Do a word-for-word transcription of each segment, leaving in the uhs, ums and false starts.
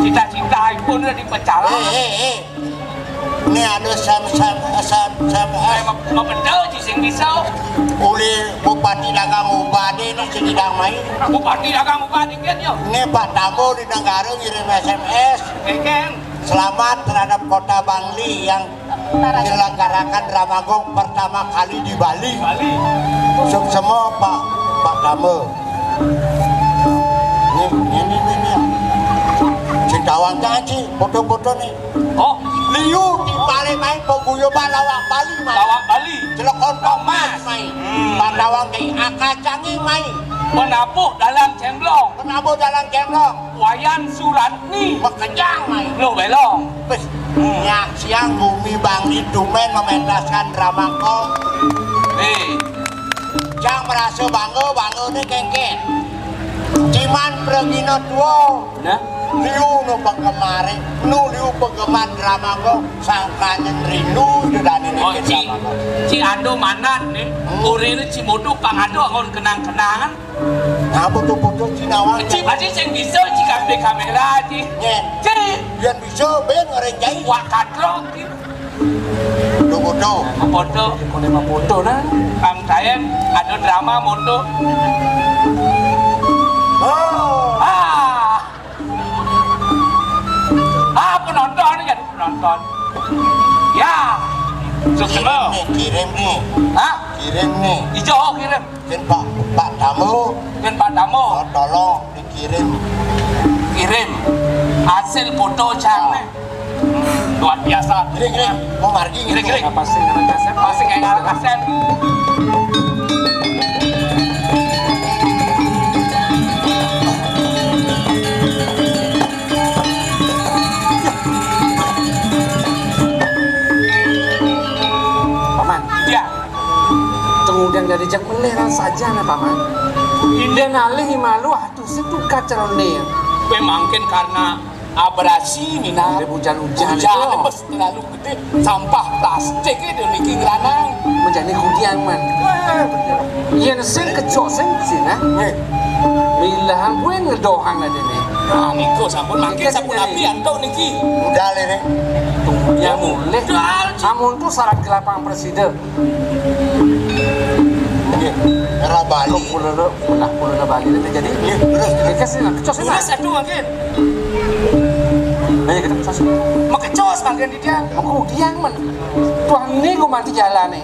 Cita-cita ipun udah dipecalang. Eh, eh, eh. Ini ada sem, sem, sem, sem, eh, mepedel ci sing bisa. Uli Bupati Dagang Ubade ini sing idang main. Bupati Dagang Ubade kan, yo. Ini Pak Tambo di negara ngirim S M S. Selamat terhadap kota Bangli yang menyelenggarakan Drama Gong pertama kali di Bali. Bali. Suksema Pak, Pak Tambo. Ini, ini, ini, ini. Sing tawang jangan ci, foto-foto nih. Oh, liu di Bali main paguyuban lawak Bali main. Lawak Bali. Celekon Thomas main. Hmm. Pak Tawang di Akacangi main. Penabuh dalam cemblong. Penabuh dalam cemblong. Wayan Suratni. Makejang main. Lo belong. Wis, nyak siang bumi Bangli tumen mementaskan Drama Gong. Eh. Cang merasa bangga, bangga ni kengken. Ciman pragina tua. Nah? Liu nu penggemar, nu liu penggemar Drama Gong, sangkaning rindu di dani. Oh, ni ci, Drama Gong. Ci Ando manat ni. Hmm. Uri ni ci mudu pang ado anggon kenang-kenangan. Nah, foto-foto ci nawang. Ci pasti sing bisa ci kambe kamera ci. Nyen. Ci. Biar bisa ben ngerenjai. Wak katrok ci. Foto-foto. Foto. Kone mah foto nah. Kang Tayen ada drama foto. Oh. Ah. Ah, penonton kan penonton. Ya. Sukses. Kirim nih, kirim nih. Hah? Kirim nih. Ijo kirim. Kirim Pak, Pak Tamu. Kirim Pak Tamu. Oh, tolong dikirim. Kirim hasil foto cang nih. Luar biasa. Kirim, kirim. Mau margi gitu. Kirim, kirim. Pasti ngarang kasep, pasti kayak ngarang kasep. Paman. Ya. Tengudang dari jak melih saja nah, Paman. Indah nalih malu atuh setuka calonnya. Kue mangkin karena abrasi minat. Ada hujan-hujan itu. Hujan pas terlalu gede, sampah plastik itu niki ngranang. Menjadi kudiang, Man. Wah, bener. Yen sing keco sing sih nah. Nggih. Milahan gue ngedohang aja nih. Nah, niku sampun mangke sampun api antuk niki. Udah lere. Tunggu ya mulih. Amun tuh syarat kelapang presiden. Nggih. Era Bali. Kok pulana, pernah pulana Bali itu jadi. Nggih, terus, terus. Mereka sih nak kecos. Terus aduh mangke. Ayo kita kecos. Makecos mangke di dia. Mau dia, Man. Tuhan ini gue mati jalan nih.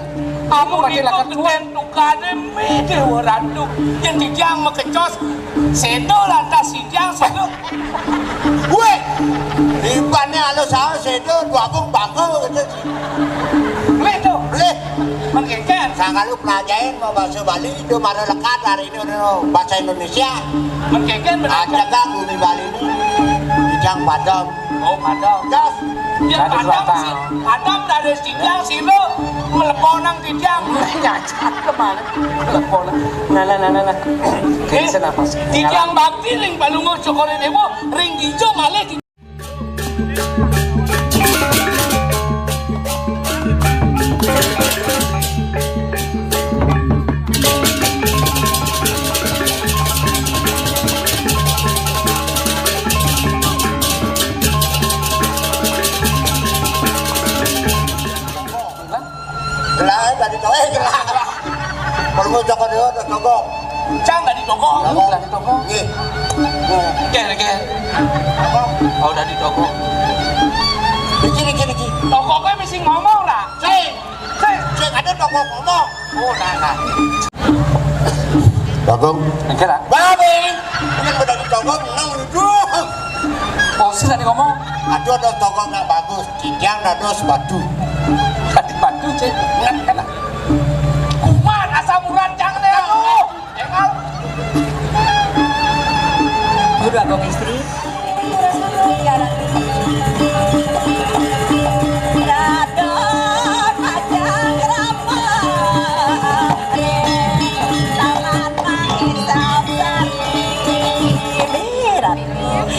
Aku mati lakat tuan. Tukane mede ora tu. Yen titiang makecos, sedo lantas titiang sedo. Weh, ibane alus ae sedo dua pung bangku gitu. Boleh tu. Boleh. Mengkengken. Sangat lu pelajarin mau bahasa Bali itu mara lekat hari ini udah bahasa Indonesia. Mengkengken benar. Aja kan bumi Bali ini. Bidang padam. Oh, padam. Gas. Ya, padam sih. Padam dari titiang sira melepo nang titiang. Nyacat kemana? Melepo nang. Nah, nah, nah, nah, nah. Eh, titiang bakti ring Palungguh Cokor Dewa, ring Gijo malih di- Gelah, eh, tadi to, eh, gelah. Perlu toko dia, ada toko. Cang tadi toko. Toko. Tadi toko. Nggih. Oke, oke. Apa? Oh, tadi toko. Niki, niki, niki. Toko kowe mesti ngomong ra? Sing. Sing. Sing ada toko ngomong. Oh, nah, nah. Bagong. Oke lah. Babing. Ini udah ditogong, nang itu. Oh, sih tadi ngomong. Aduh, ada togong nggak bagus. Kijang dados batu. Tadi batu, cek. Ngat, kena. Kuman, asam urat, jangan ya. Aduh. Enggak. Udah, Bagong istri.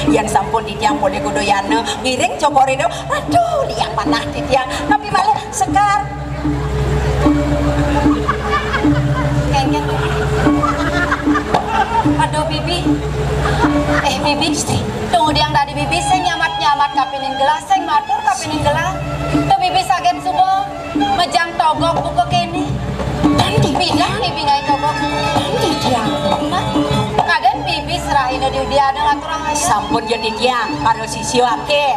Yang sampun titiang Podé Kudoyana ngiring Cokor Ida. Aduh, liang manah titiang. Tapi malih sekar. Kengken. Aduh, Bibi. Eh, Bibi. Tunggu diang tadi, Bibi. Sing nyamat-nyamat kapining gelah, sing matur kapining gelah. Tuh, Bibi saget suba mejang togog buka kene. Pindah, Bibi, ngaé togog. Ngaden, Bibi serahina di udiana ngaturang ayah. Sampun, ya, titiang, para sisya akéh.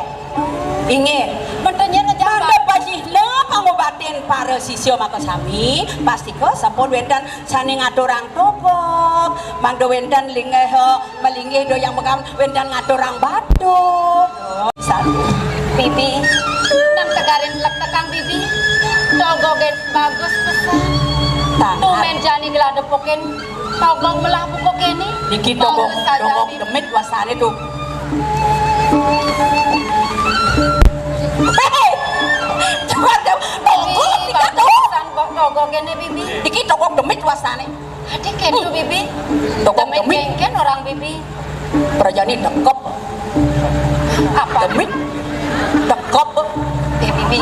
Inggih. Mangda pacihna pangobatin para sisya makasami, pastika sampun wénten sané ngaturang togog, mangda wénten linggih, malinggih doyang mekan wénten ngaturang batu. Sami. Bibi, nang tegarin lektekang Bibi, togogé bagus pesan. Tumén jani gelah depukin togog melah buka kéné. Niki togog, togog demit wastané tuh. Héhé. Coba dong, togog nika tuh. Togog kéné, Bibi. Niki togog demit wastané. Adi kéntu, Bibi. Togog demit. Kénkén orang, Bibi. Prajani dekep. Apa? Demit. Dekep. Eh, Bibi.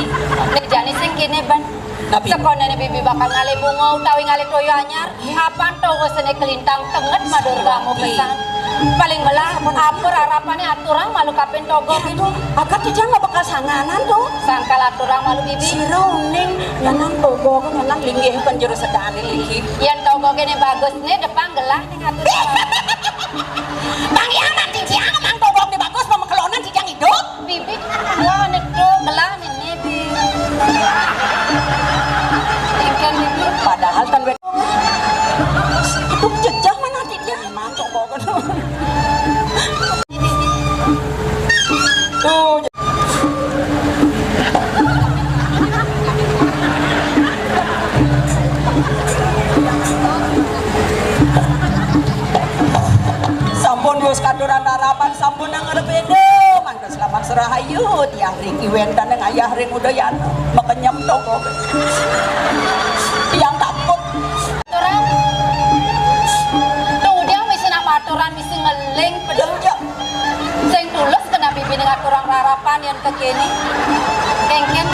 Né jani sing kéné, ban. Napi? Sakonéné Bibi bakal ngalih bunga utawi ngalih toya anyar. Apan to wesene kelintang tenget madur kamu pesan. Paling melah apa rarapané aturang malu kapin togog itu. Akat tijang nggak bakal sanganan tuh. Sangkal aturang malu, Bibi. Sira uning nyanan togog nyanan linggih penjuru sedane iki. Yen togogene bagus ne depang gelah ning atur. Bang Yaman tijang mang togog ne bagus pemekelonan tijang hidup. Bibi wah ne tuh gelah ne. Padahal kan wet. Itu jejak mana dia? Mancok banget. Tuh. Sampun wis katuran harapan sampun nang ngarep edo. Selamat serahayu, tiang riki wénten ing ayah ring Udayana. Makenyem toko. Tiang takut. Aturan. Tuh, dia misi nak aturan, misi ngeling, pedem. Iya. Sing tulus kena bibi ning aturang rarapan yen kekene. Kengken.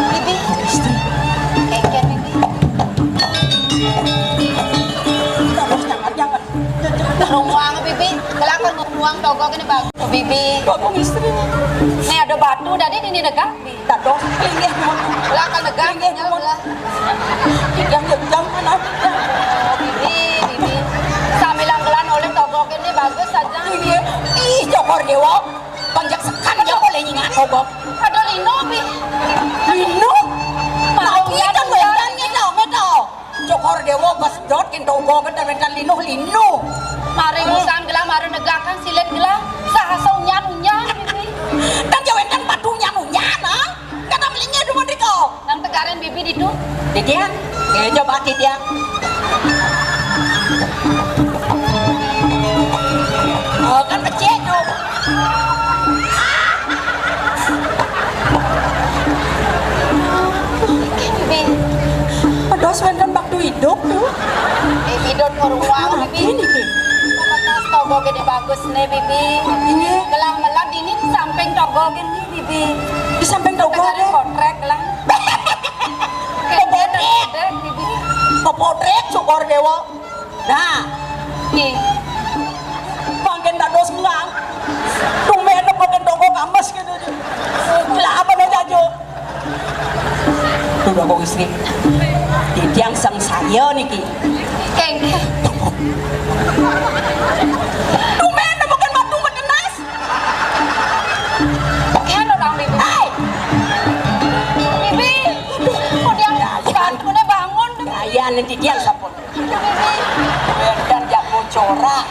Bibi. Kengken, Bibi. Terus jangan, jangan. Ruang, Bibi. Kelakon ruang toko kene bagus. Bibi. Kok istri? Nih ada batu tadi di negak. Dados, inggih, nuwun. Lah, kan negak, inggih, nuwun. Inggih, nuwun. Jangan, jangan. Bibi, Bibi. Samilang gelan oleh toko kene bagus saja. Inggih. Ih, Cokor Dewa. Panjak sekan ya boleh nyingat toko. Ada lino, Bi. Lino? Mau lihat, kan, ya. Wedan, ngedo, ngedo. Cokor Dewa besedot kento uga kenten wénten linuh-linuh. Mari usan gelah, mari negakan silit gelah. Sahasa unyan-unyan, Bibi. Dan ya wénten padu unyan-unyan, ah. Kata melingnya dulu, Riko. Nang tegarin Bibi ditu. Didian, ya coba Didian. Oh, kan becik, tuh. Bibi. Pedos wénten waktu hidup tuh. Eh, hidup ke ruang, Bibi. Ini, Bibi. Pemetas togo gede bagus nih, Bibi. Iya. Gelang melat ini di samping togo gini, Bibi. Di samping togo, Bibi. Potrek lah. Potrek. Potrek, Cokor Dewa. Nah. Nih. Mangkin dados ngang. Tumben nepukin toko kames gitu. Lah apa nih, Jajo? Tuh, aku istri. Didiang sang saya niki. Keng. Tumben nepukin batu menenas. Kan orang Bibi. Hei. Bibi. Kok dia bangun, bangun. Gaya nanti dia sampun. Wénten jago corak.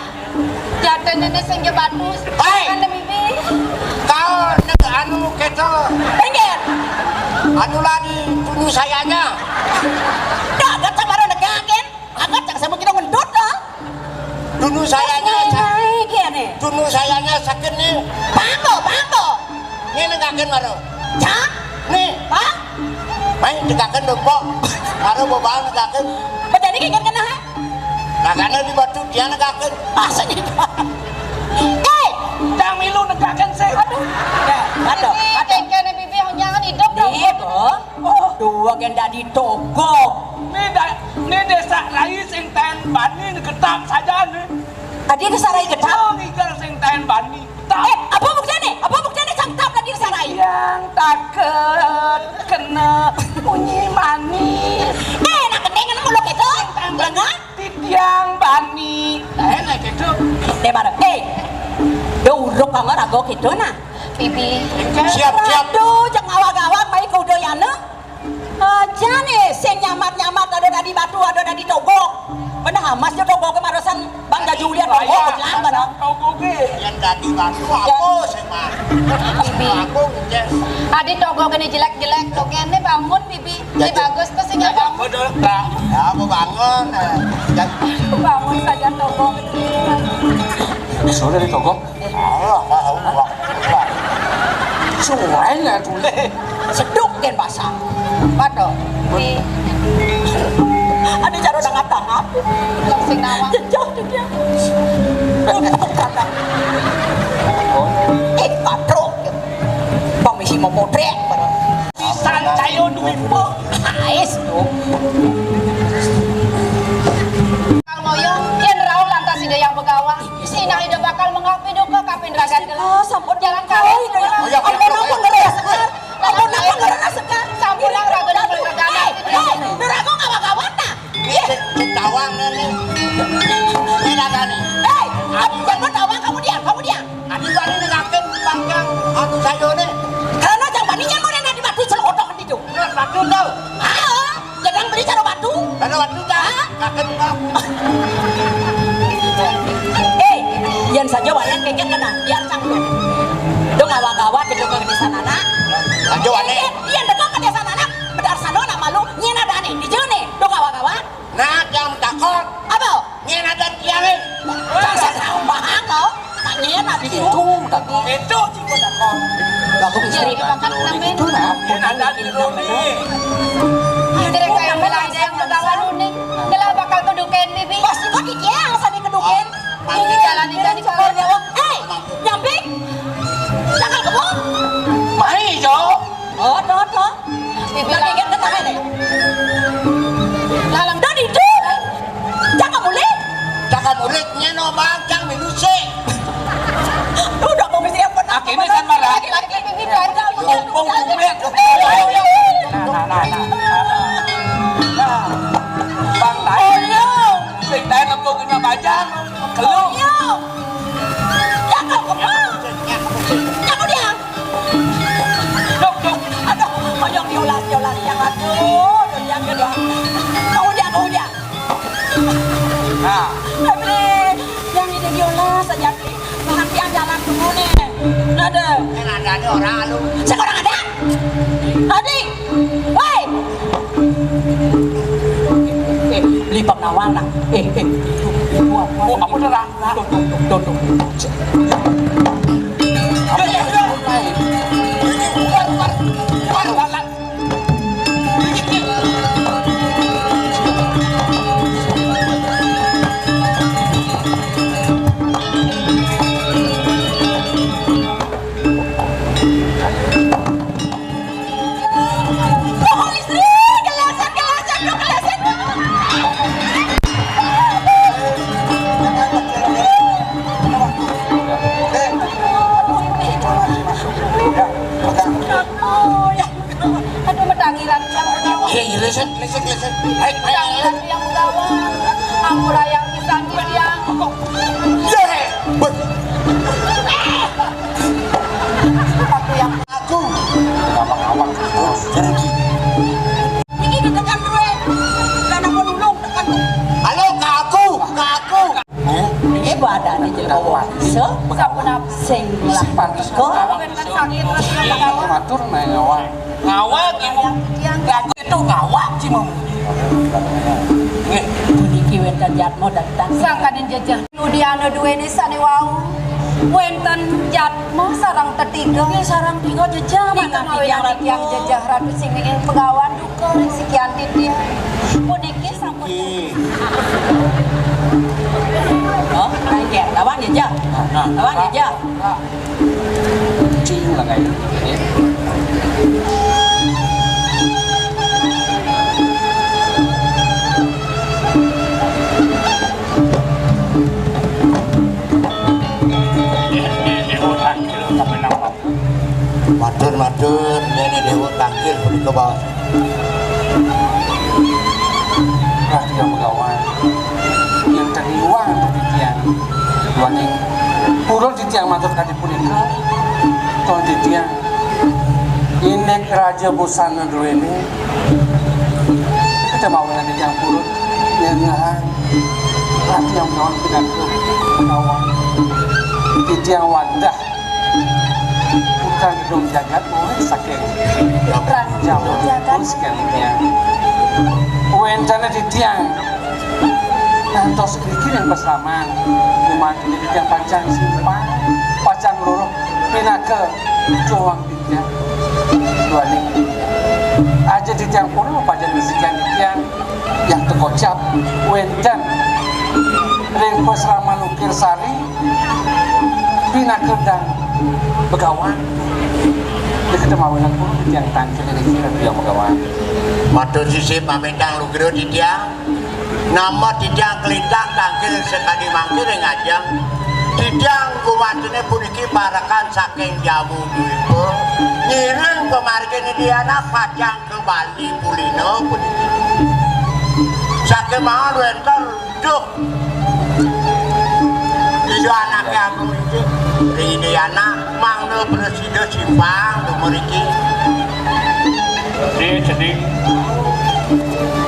Jatah nenek sing jebatu. Hai. Kan Bibi. Kau neg anu keto. Pinggir. Anu lagi tunu sayanya. Dah, dah sabar negakin. Agak cak sama kita ngendut, ah. Tunu sayanya. Hai, hai, gini. Tunu sayanya sakit nih. Panggo, panggo. Ngene kaken maro. Cak? Nih. Hah? Main tegaken lho, Pok. Maro bobal tegaken. Bedane ki kena, ha? Nagane di batu dia tegaken. Asli. Hei, dang milu tegaken sih. Aduh. Ya, aduh, aduh. Kene Bibi jangan hidup dong. Nih, Pok. Oh. Dua gen dadi togok. Nih, da-, Désa Rai sing taén bani getap saja né. Adi Désa Rai getap? Oh, ngigal sing taén bani. Getap. Eh, apa buktiné? Apa buktiné sing getap tadi Désa Rai? Yang taket kena munyi manis. Eh, nak kening kena mulut itu. Sing taén bani. Lengan? Titiang bani. Taén lah gitu. Deh, mana? Eh, do uruk kamu rago gitu nah. Bibi. Siap, siap. Aduh, cek ngawag-ngawag, baik udah ya, né. Aja né, sing nyamat-nyamat ada dadi batu, ada dadi togog. Bener amas ya togog kemarosan Bang Jajulian togog, jangan bener. Togog gé. Yang dadi batu apa sih, Mas? Bibi. Aku ngecek. Adi togog ini jelek-jelek, togog ini bangun, Bibi. Ini bagus tuh sih nggak bangun. Bener, Kak. Ya, aku bangun. Eh. Bangun saja togog. Sudah ditogok. Alah, mau, mau. Suai lah dulu. Seduk kén basah. Pato. Di. Ada cara udah ngata-ngata. Sing nama. Jejak dia. Untuk kata. Eh, patruk. Pamisi mau potrék. Pisan cayo duit po. Ais tuh. Kang Moyo, yén rauh lantas Ida Hyang Begawan, sinah Ida bakal mengak piduka kaping ragan gelah. Sampun jalan kawin. Ampun, ampun, ngeres sekar. Ampun, ampun, ngeres sekar. Sampun ragan gelah. Eh, eh, nerago ngawag-ngawag nah. Iya. Cék, cék tawang né. Ini ada nih. Eh, aku bukan mau tawang, kamu diam, kamu diam. Adi bani nengakin panggang anu sayone. Karena jang bani nyang ngono di batu celokotok itu. Nah, batu tuh. Ah, jadang beli cara batu. Cara batu dah. Ngakin kok. Eh, yén saja wayan kéngkén kena, biar cang tuh. Dong awak-awak gitu ke desa nana. Lanjut, Wane. Yén, yén deka ke desa nana, bedar sano nak malu, nyén ada nih, di jene, dong awak-awak. Nah, yang takon. Apa? Nyén adan kiané. Dasar tahu mahal, no? Nak nyén adi itu. Itu, takon. Itu, ciko takon. Aku bisa jadi bakat namanya. Itu nah. Nyén adan di rumah. Kira kaya melajang ketawa luning. Gelah bakal keduken, Bibi. Pasti kok dikiang sampai keduken. Ini jalan ini jadi keluar nyawa. Hei, nyamping. Jangan kebun. Mai, Jo. Oh, to, to. Bibi lagi ketemu deh. Lalang tadi tuh. Cakap mulai. Cakap mulai, nyeno bang, cang minusi. Udah mau bisa apa? Akhirnya kan marah. Lagi-lagi bibi baru. Kumpung kumpung. Nah, nah, nah, nah. Nah. Bang, tayang. Sing tayang aku kena bajang. Kelu. Cakap apa? Cakap dia. Dok, dok. Aduh, oyong diolas, diolas. Yang aduh, yang kedua. Kau dia, kau dia. Nah. Febri, yang ini diolas saja, Febri. Nanti yang jalan dulu nih. Ada. Yang ada ada orang lu. Sekarang ada. Adi. Woi. Eh, beli penawar lah. Eh, eh. Oh, apa dah? Tuh, tuh, tuh, tuh, tuh. Aduh, medangiran yang begawan. Hei, listen, listen, listen. Hei, hei, medangiran yang begawan. Ampura yang pisan, Bibi. Ye, bet. Aku yang aku. Ngawang-ngawang terus, pergi. Ini ditekan gue. Karena mau nulung, tekan. Halo, ke aku, ke aku. Eh, badannya jadi bawa. So, sampun apa? Sing lah. Pantes kok. Matur naik ngawang. Ngawag, ibu. Lagu itu ngawag, Cimem. Nggih. Puniki wénten jadma datang. Sangkaning jejeh. Nudiana duwéné sané wau. Wénten jadma sareng tetiga. Nggih, sareng tiga jejeh. Nika mawi tiang jejeh Ratu Singing Begawan duka ring sikian titiang. Puniki sampun. Nggih. Oh, nggih, lawan jejeh. Nah, lawan jejeh. Nah. Cing lah kayak gitu. Inggih punika, Pak. Ratu Hyang Begawan, yén tadi iwang antuk titiang, duaning purun titiang matur kadi punika, ton titiang indik raja busana druéné, kita mawinan titiang purun nyengahang Ratu Hyang Begawan pinaka Begawan. Titiang wantah Putra Gedung Jagat, oleh saking Putra Gedung Jagat. Saking titiang. Wénten titiang ngantos ngriki ring pasraman, gumanti titiang pacang simpang, pacang ngruruh pinaka jroning titiang. Duaning aja titiang purun pacang ngisikan titiang. Yang tekocap wénten ring pasraman Ukir Sari pinaka Gedung Begawan. Diketemu mawinan purun titiang tangkil ring Gedung Begawan. Matur sisip mamitang lugra titiang. Nama titiang kelintang tangkil sakadi mangkin ring ajeng. Titiang gumantiné puniki parekan saking Jamu Dwipa. Ngiring pamargin Indiana pacang ka Bali kulina puniki. Sakémaon wénten duh Ida Anaké Agung inggih ring Indiana mangda prasida simpang dumun mriki. Di sedih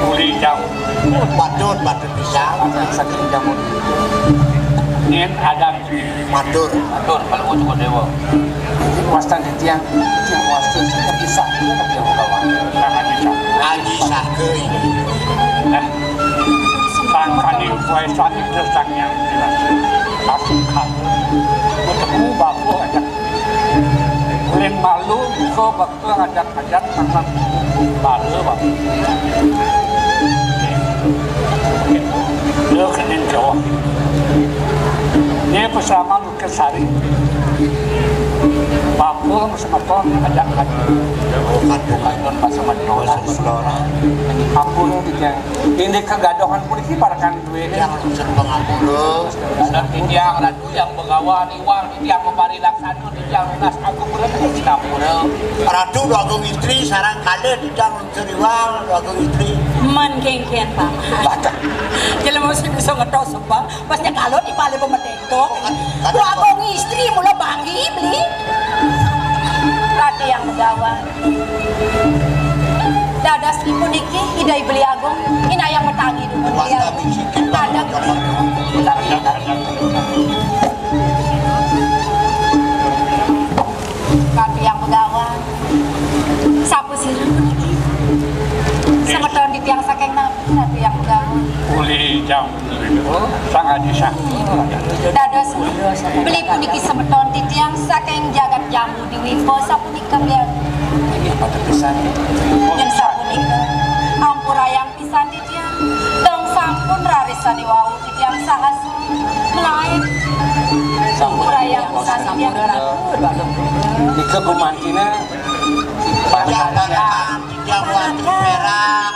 uli jauh. Patut, patut pisan. Saking jamun. Nyen adan Matur. Matur, kalau mau cukup dewa. Wastan titiang, titiang wastan, titiang kisah, titiang titiang ulawan. Nah, Aji Saka. Aji Saka ini. Nah, pangkani kuasa itu sang yang jelas. Pasukan. Bertemu bapak aja. Ulin malu, buka bapak aja. Ajat anak bala, Pak. Dia kena jawab. Ini pasraman Bukit Sari. Bapa semeton ajak lagi. Bukan, bukan, pas semeton. Ampun, titiang. Ini kegaduhan puniki parekan duwe. Yang sing pangapura. Ada titiang Ratu yang Begawan, iwang titiang maparilaksana. Yang lunas aku pura di Singapura. Ratu Déwa Agung Istri sareng kalih titiang lungsur iwang Déwa Agung Istri. Men kénkén, Paman. Jelema sing bisa ngetos sebang, pas nyekalo di bale pemetéto. Déwa Agung Istri mula banggi beli. Ratu yang Begawan. Dados puniki Ida Beli Agung, inayang matangi dumun Beli Agung. Ratu yang Begawan. Sapa sira puniki? Semeton titiang saking napi, Ratu yang Begawan? Uli jam lima, Sang Aji Saka. Dados, beli puniki semeton titiang saking jagat Jambu Dwipa sapunika, Beli Agung. Inggih, patut pisan. Yén sapunika, ampurayang pisan titiang. Dong sampun raris sane wau titiang sahasa melaen. Sampun. Kurayang sampun. Nika gumantina. Paman perak. Paman perak.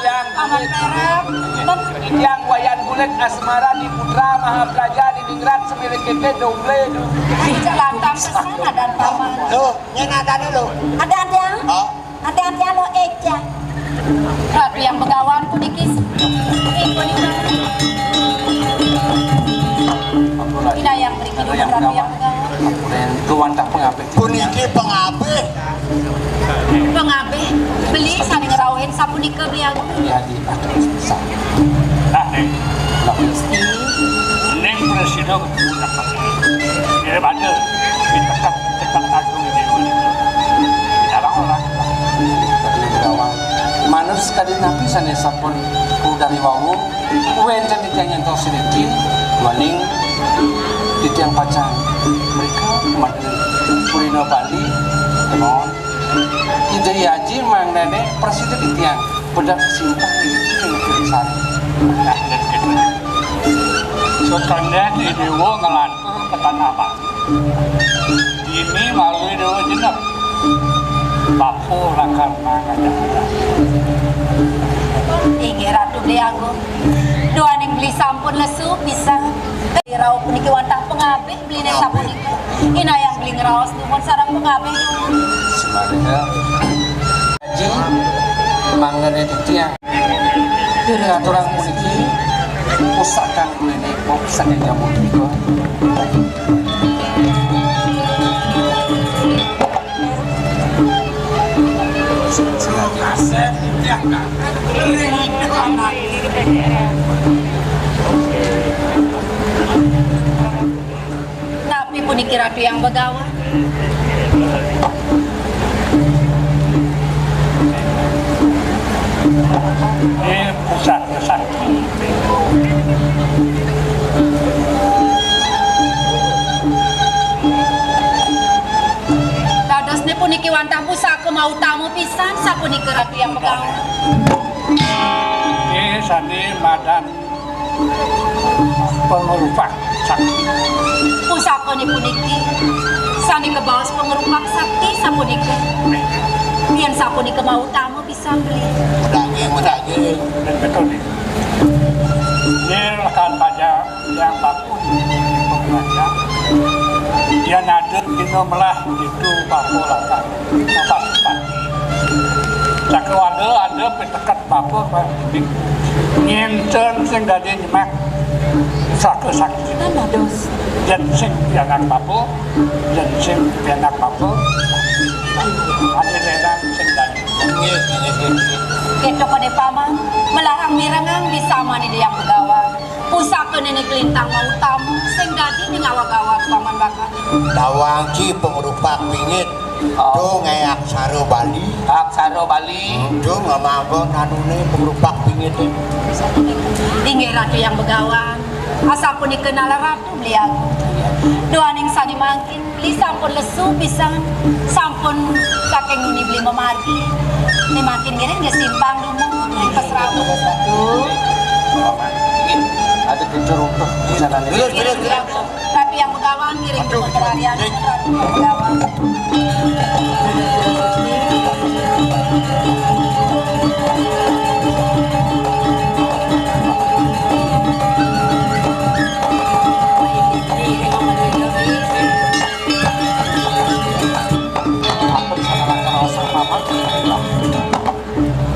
Titiang Wayan Bulik Asmara di Putra Mahapraja di Ningrat semilik keke doble. Jalantar pesan adan paman. Loh, nyen adane lho. Adan ya? Oh. Ati-ati alo eja. Ratu yang Begawan puniki. Ih, puniki. Ina yang mriki Ratu yang Begawan. Puniki pangabih. Pangabih. Beli sane ngrauhin sapunika Beli Agung. Iya, di atas. Nah, ning. Ning presida. Kira pada. Ditekan. Tekan agung dewa nika. Jarang orang. Manut sakadi napi sane sampun udari wau, wenten titiang nyentos niki, waning titiang pacang mrika madu kulina Bali, kemawon. Ida Aji mangdane prasida titiang, bedak simpah niki ing Kurisari. Nah, dan gitu. Sutende di dewa ngelantur ke tanah Bali. Dini malu dewa jeneng. Bapa lakar mangajak. Inggih Ratu Beli Agung. Duaning beli sampun lesu pisan. Rauh puniki wantah pangabih beline sapunika. Inayang beli ngraos dumun sareng pangabih dumun. Sebenarnya, Aji, Titiang. Kira aturang puniki, pusakang nenek pop saking jamu punika. Napi puniki Ratu Hyang Begawan? Eh, pusaka sakti. Dadosné puniki wantah pusaka mautama pisan sapunika Ratu Hyang Begawan. Eh, sané madan pangrupak sakti. Pusakané puniki sané kabaos pangrupak sakti sapunika. Yén sapunika mautama pisan beli. Daging, daging. Betul nih. Yén lakar paja yang baku di pembaca. Yén ada dina melah itu bapa lakar. Bapa sifat. Cakrawala ada Ket bapa, Pak. Nyén sing dadi nyemak pusaka sakti. Kan dados. Yén sing pianak bapa, yén sing pianak bapa. Adi lenan sing dadi. Nggih, nggih, nggih. Kéto kadé Paman, melahang mirengang di samané Hyang Begawan. Pusaka Néné Glintang mautama, sing dadi ning awag-awag Paman bakal. Dawang ci pangrupak pingit. Oh. Dong, eh, aksara Bali. Aksara Bali. Hmm, dong, ngamaga nanuné pangrupak pingit. Inggih Ratu Hyang Begawan. Asapunika nalar Ratu beli agung. Duaning sané mangkin beli sampun lesu pisan. Sampun saking nuni beli mamargi. Né mangkin ngiring nggih simpang dumun ring pasramu. Satu. Ada pintu runtuh. Terus, terus, terus. Ratu Hyang Begawan ngiring. Aduh, dumun rarian. Ratu Hyang Begawan.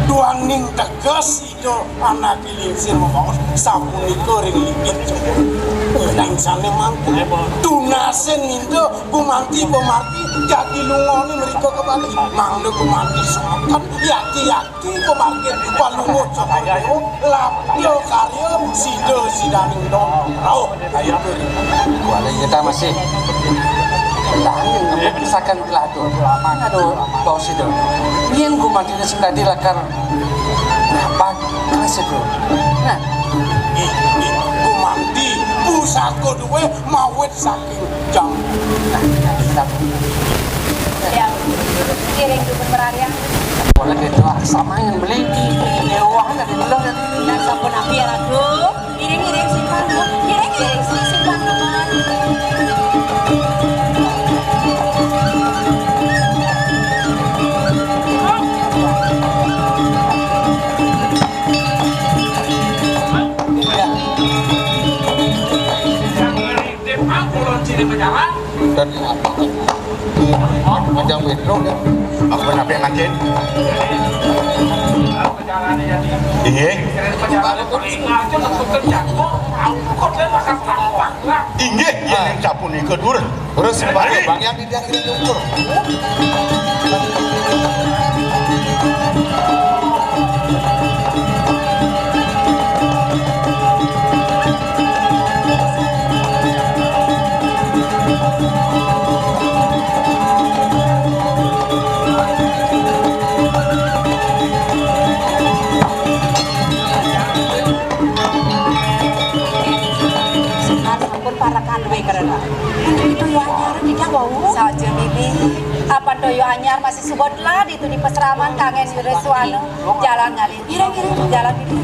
Duaning teges Ida anaké lingsir mabaos sapunika ring linggih Jero. Ning sané mangkin tunasin ninda gumanti pamargi jagi lungané mrika kebalik. Mangda gumanti seken yati-yati pamargi palunguh sapunika labda karya sida sidaning dong rauh. Ayo, Dur. Wala iya ta masih. Tahan ngemut sakan kelatu. Aduh, bau sida. Yén gumantiné sing dadi lakar Nah, Pak, mana sih, Bro? Nah. Ih, ih, gumanti, pusaka duwe mawit saking jam. Nah, kita Ya, kiring dumun merarian. Boleh gitu, ah, sama yang beli. Dewa, ada dulu, kan? Nah, sampun api ya, Ratu. Ngiring, ngiring, simpan, Bu. Ngiring, ngiring, si-, simpan, teman. Dan Majang Pedro, ya. Apa nape makin? Inggih. Inggih, yen sapunika, Dur. Terus, Bang, Bang, yang tidak ingin nyukur. Sampun parekan duwe kerena. Kan itu ya anyar tidak wau. Saja, Bibi. Apan toyo anyar masih subot lah ditu di pasraman kangen Yureswana. Jalan ngalih. Kira-kira jalan ini.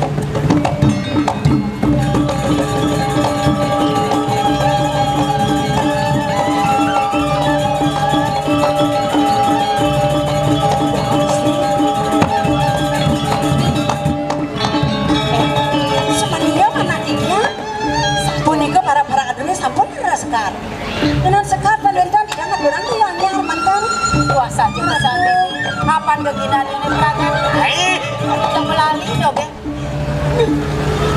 Eh, sebenarnya mana dia? Punika para-para adonis sampun sekar. Dengan sekar panduan kan tidak ngaturang tuh yang nyar mantan. Wah, saja pesan. Kapan geginan ini perakan? Hai.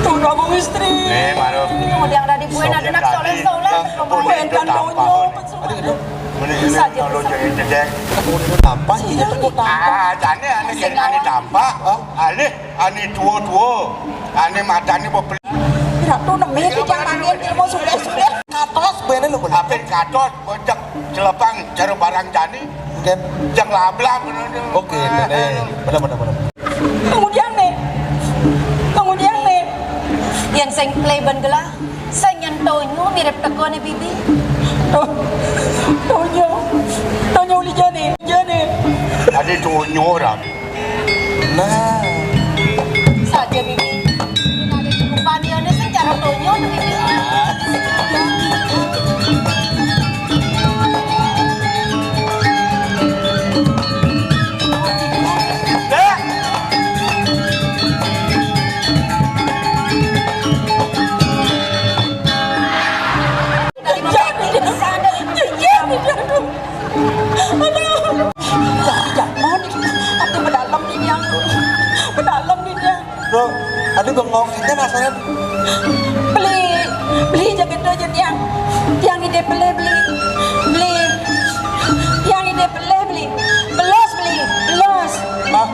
Tuh, Agung istri. Nih, Maruf. Kemudian ada di buena ada nak soleh-soleh, kemudian donya. Aduh, aduh. Mending ini kalau jadi cedek. Apa ini? Ah, jane ane kene ane dampak. Hah? Alih ane tuwa-tuwa. Ane matane bebeli. Ratu neme ki jangan mangin ilmu sudah-sudah. Katos bene lho. Apin katos, bocek celepang, jero barang jani. Oke. Jeng lablab, ngono. Oke, bener. Bener, bener, bener. Kemudian nih, kemudian nih, yang sing play ban gelah, sing nyen Tonyo mirip teko nih, Bibi. Tuh, Tonyo, Tonyo uli jane, jane. Ade Tonyo, Ram. Nah. Saja, Bibi. Ini ada di rupane, ini sing cara Tonyo, Bibi. Jangan, aku bedalem di dia. Bedalem di dia. Bro, tadi bengong itu rasanya. Beli, beli jaket aja tiang. Tiang ide beli, beli. Beli. Tiang ide beli, beli. Belos, beli. Belos. Hah?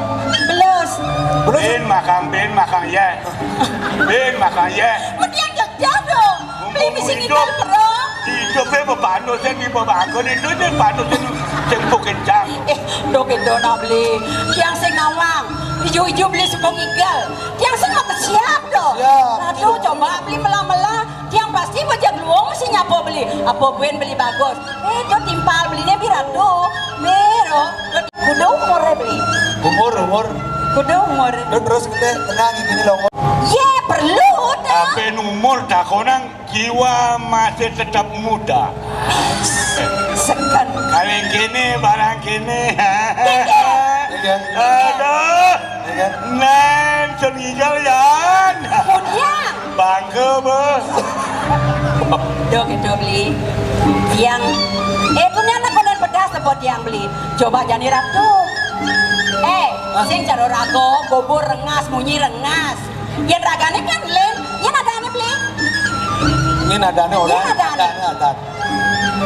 Belos. Belos. Bin makang, bin makang, ya. Bin makang, ya. Mending Jogja dong. Beli di sini hidup. Hidup ya bebantu sing di bebantu itu sing bantu sing sing kencang. Eh, dok itu nak beli. Tiang sing nawang. Ijo-ijo beli sepung igal. Tiang sing mau ke siap dong. Siap. Aduh, coba beli mela-mela. Tiang pasti baca geluang mesti nyapa beli. Apa buen beli bagus. Eh, itu timpal belinya biar tuh. Bero. Kudu umur ya beli. Umur, umur. Kudu umur. Lu terus gede, tenang gini loh. Ye, perlu dah. Apa umur takonang? Jiwa masih tetap muda. Seken. Kali kene, barang kene. Iya. Aduh. Iya. Nen, sun ngigel, Yan. Kemudian. Bangga, beuh. Dok, itu beli. Yang, eh, punya anak konon pedas, buat yang beli. Coba jani ratu. Eh, sing cara rago, bubur rengas, munyi rengas. Yen ragane kan lin, yen adane beli. Ini nadane ora. Ini nadane. Nadane, nadane.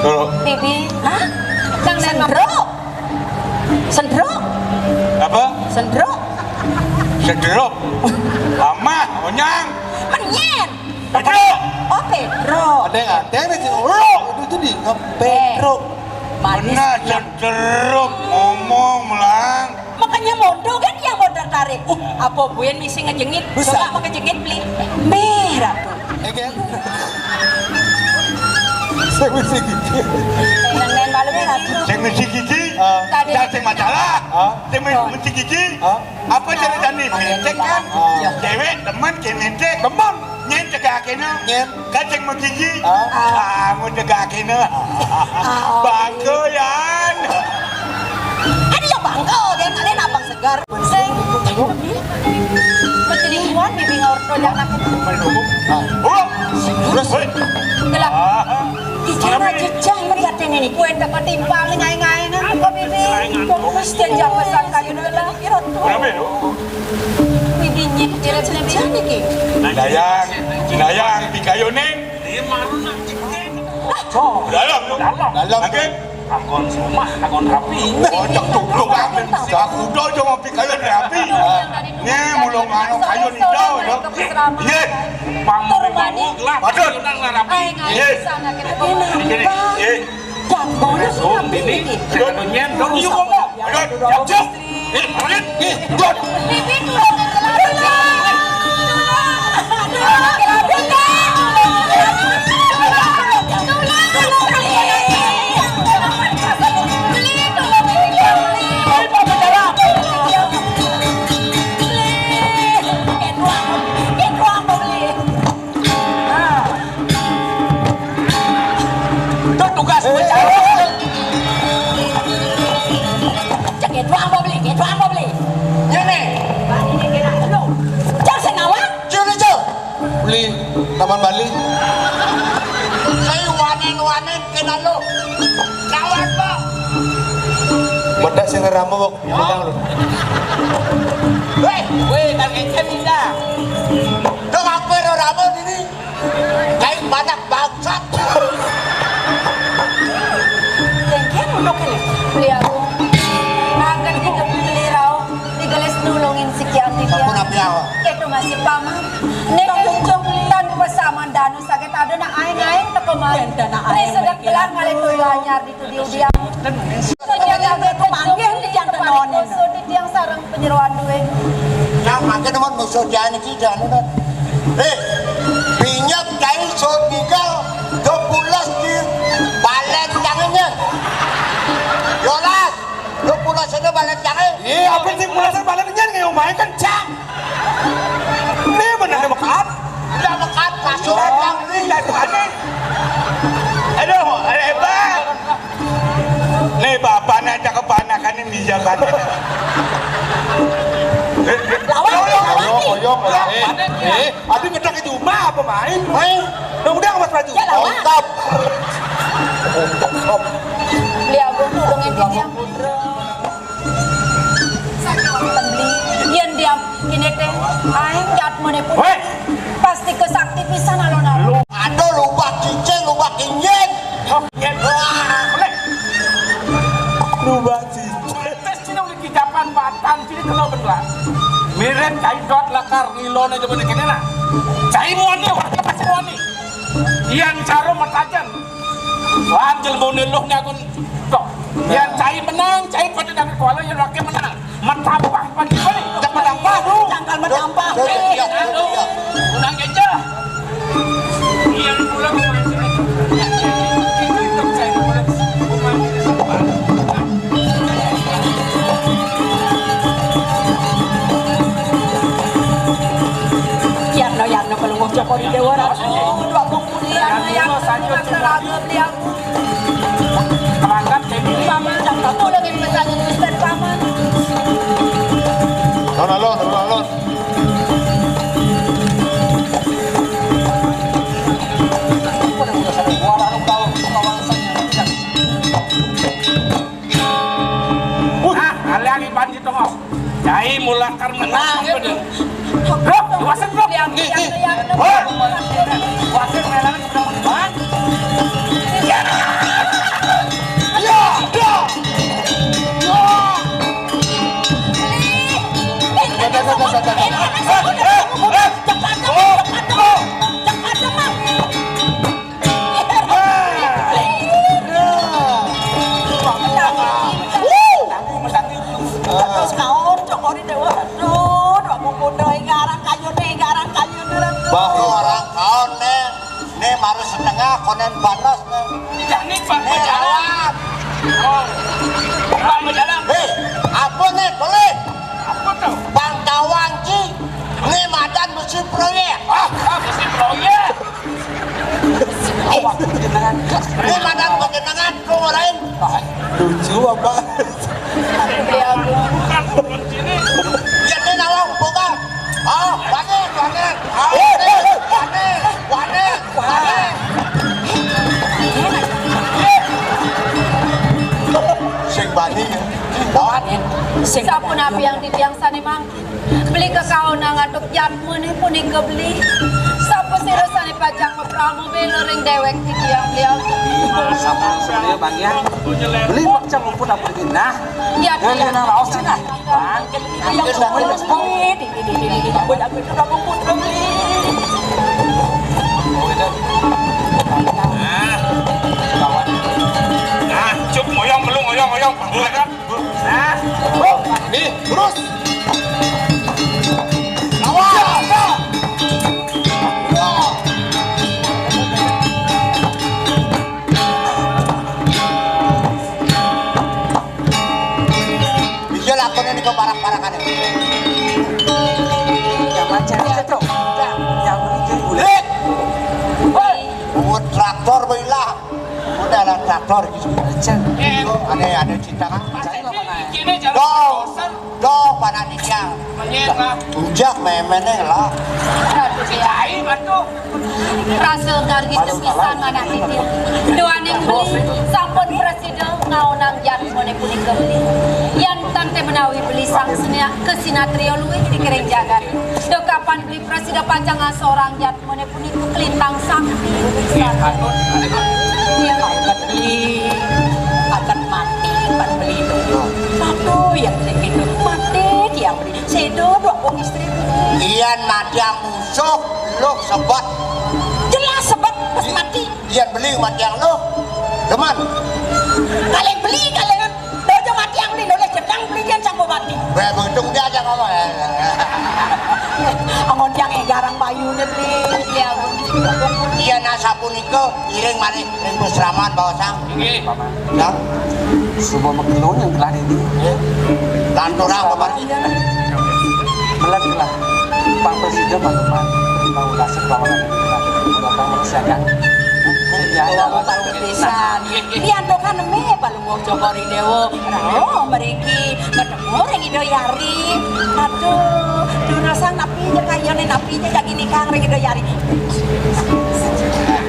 Tuh. Bibi. Hah? Kang Sendro. Sendro. Apa? Sendro. Sendro. Amah, onyang. Menyen. Pedro. Oh, Pedro. Ada yang ada yang sing ora itu jadi Pedro. Manis. Benar, Sendro ngomong melang. Makanya mondo kan yang mau tertarik. Uh, apa buen misi ngejengit? Bisa. Coba mau ngejengit beli. Merah tuh. Oke. Saya mesti gigi. Neng malu merah tuh. Saya mesti gigi. Ah. Tadi. Saya sing masalah. Ah. Saya mesti gigi. Ah. Apa ceritane? Becek kan? Ah. Cewek teman ke becek. Teman. Nyen cegah kene. Nyen. Kacang menggigi. Ah. Ah, mau cegah kene. Ah. Bangga, Yan. Ada yang bangga, dia kalian abang segar. Sing. Mesti dibuat, bibi ngorto, jangan aku. Mari dulu. Ah. Oh. Terus. Gelap. Ah. Bicara jejak, melihat ini nih. Kue dapat timpal, ngai-ngai, nah, kok bibi. Kok mesti jam pesan kayu dulu. Kenapa itu? Dayang, dayang, pikayunin. Dalam, dalam. Dalam. Oke. Anggon rumah, anggon rapi. Oh, cek tuk-tuk, ah. Cak kuda aja mau pikayun rapi. Nih, mulung anu kayu hijau, ya. Iya. Pang mau gelap, padahal nang rapi. Iya. Jadi, iya. Jambone sing Om, rapi ini. Iki. Jambone. Dong, yuk, ngomong. Ayo, jam, jam. Eh, Rin. Eh, Rin. Bibi, tulung, tulung, tulung. Tulung, tulung, tulung. Tulung, tulung, beli. Beli, tulung, beli, beli. Beli, beli, beli. Beli. Itu tugas. Eh, eh, eh. Cek itu apa beli? Itu apa beli? Ini. Cek sing nawang? Cek ini, cek. Beli Taman Bali. Saya wanen-wanen kena lo. Nawang, Pak. Bedak sing rambut, Pak. Bilang lu. Weh, weh, tak kece bisa. Agung. Angkat di beli rauh, digelis nulungin si Kian Titian. Ampun, api awak. Itu masih paman. Nek tanpa saman danu sakit ada nak aing-aing teko mari. Nek sedek gelar ngalih tuyul anyar di tu diu dia. Kerja jaga kemanggih di jantan onin. Di tiang sarang penyeruan duwe. Nah, makin teman musuh jangan kita, anu, nah. Eh, minyak kain so tiga, dua puluh di balen tangannya. Yolas, dua puluh sana balen tangan. Iya, apa sih pulasan balen nyen nggak main kencang. Ini benar ada mekat. Tidak mekat, masuk. Oh, yang ini dari mana? Aduh, hebat. Nih, bapaknya aja kepanakan ini di Jakarta. Lawan, lawan, lawan. Oyong, oyong, oyong. Eh, eh, aduh, ngedak itu mah apa main? Main. Nah, udah, Mas Raju. Ya, lawan. Ongkap. Beli Agung nulungin dia. Beli. Yen dia kene teh, aing jat mene pun. Weh. Pasti kesakti pisan alon-alon. Ada lubak cicing, lubak injing. Oh, iya. Wah. Boleh. Lubak cicing. Tes cina udah kijapan batan, cina kenal beneran. Mirip kain dot lakar ngilon aja bener kene lah. Cai muani, wah, pasti muani. Yang caro matajan. Wah, jelmone luh nih akun. Kok? Yang cai menang, cai pada dapat kuala, yang laki menang. Matampah pagi balik. Matampah, bro. Jangkal matampah. Iya, iya, iya. Unang aja. Iya, pulang. Yarno, Yarno, kalau mau Joko di Dewa Ratu, dua puluh miliar, Yarno, Yarno, Yarno, Yarno, Yarno, Yarno, Paman, jam satu lagi pesan Mister Paman. Alon, alon, alon, alon. Ah, kalian iban di tengah. Jai mulakar menang. Bro, wasit, bro. Nih, nih. Hoi. Wasit, melang, bro. Hah? Ya. Ya, ya. Ya. Cepat, cepat, cepat, cepat. Eh, eh, eh, eh. Cepat, cepat, cepat, cepat. Terus kaon, cokori dewa, aduh, dua bungkus doi, garang kayu nih, garang kayu nih, aduh. Baru orang kaon nih, nih baru setengah, konen banas nih. Jangan, Pak, nih, jalan. Lawan. Oh. Pak, jalan. Hei, apa nih, boleh? Apa tuh? Bang Tawanci, nih madan besi proyek. Ah, ah, besi proyek. Ini mana panjenengan kok ngarahin? Lucu apa? Ya, ini nawang buka. Ah, panen, panen. Ah, panen, panen, panen. Sing bani ya. Lawan. Sing sapunapi yang titiang sané mangkin. Beli kekaon ngantuk jatmune punika beli. Sapa sira sané pacang mapramu bela ring déwék titiang beliau. Sampun sebenarnya Bang ya. Beli pacang mumpun apa dina? Ya, dan ya. Yang raos cina. Bang. Yang semuanya sepi. Aku itu kamu pun beli. Nah, nah, cuk moyong belum moyong moyong. Nah, nih, terus. Lawan. Iya, lakonnya nih, kok parak-parakan ya. Yang macam itu, Cok. Yang ini jadi ulet. Buat traktor, baiklah. Udah ada traktor gitu. Aja. Oh, ada, ada cinta kan? Dong, dong, pananika. Ujak memeneh lah. Aduh, ya. Rasa gargi pisan mana titip. Duaning beli sampun prasida ngaonang jatmone punika beli. Yan tante menawi beli sang senia kesinatrio luwih dikiring jagat. Duh kapan beli prasida pacang ngasorang jatmone punika kelintang sakti. Iya, akan beli, akan mati, akan beli. Tuh, yang begitu mati tiang beli. Sedo dua wong istri beli. Yén matiang musuh, luh sebet. Jelas sebet pas mati. Yén beli matiang luh, demen. Kalih beli, kalih dojo matiang beli, nulis jedang beli yén sampun mati. Wéh, begitu dia aja ngomong. Anggon tiang égarang bayuné beli. Iya, Bu. Yén asapunika, iring malih ring pasraman baosang. Inggih. Paman. Ya. Suba magelun yang telah ini. Lanturang paman. Melat lah. Pang presida manuman. Mau dasar bawangan. Bapak manusia kan. Ya, ya, Bapak pisan. Piantukan mé Palungguh Joko Ridéwa. Rauh mriki ketemu ring Ida Yari. Aduh, durusang napi ja kayane, napi ja jagi nikang ring Ida Yari.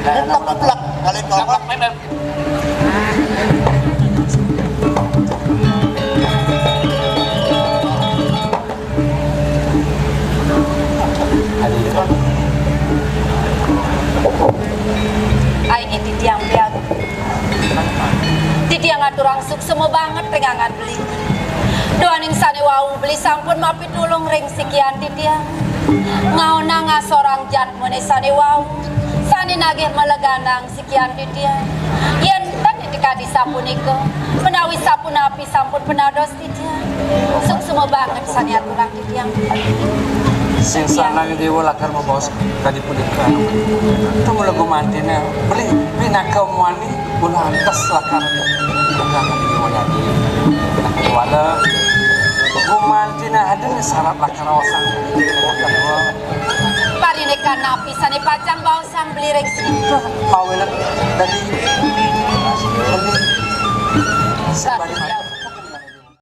Leplek-leplek, kali tolong. Ai, titiang pian. Titiang aturang suksma banget ring anggan beli. Duaning sane wau beli sampun mapitulung ring sikian titiang. Ngaonang asorang jatmane sane wau. Sane nagih maleganang sikian titiang. Yen ten titi kadi sapunika, menawi sapunapi sampun penados titiang. Suksma banget sane aturang titiang. Sing sanang dewa lakar mabaos kadi punika. Tumula gumantina, beli pinaka muani mula antes lakar lakar dewa nyadi. Wala gumantina ada sarat lakar osang. Parindikan napi sane pacang baosang beli ring sini. Pawelan dadi beli. Sabadi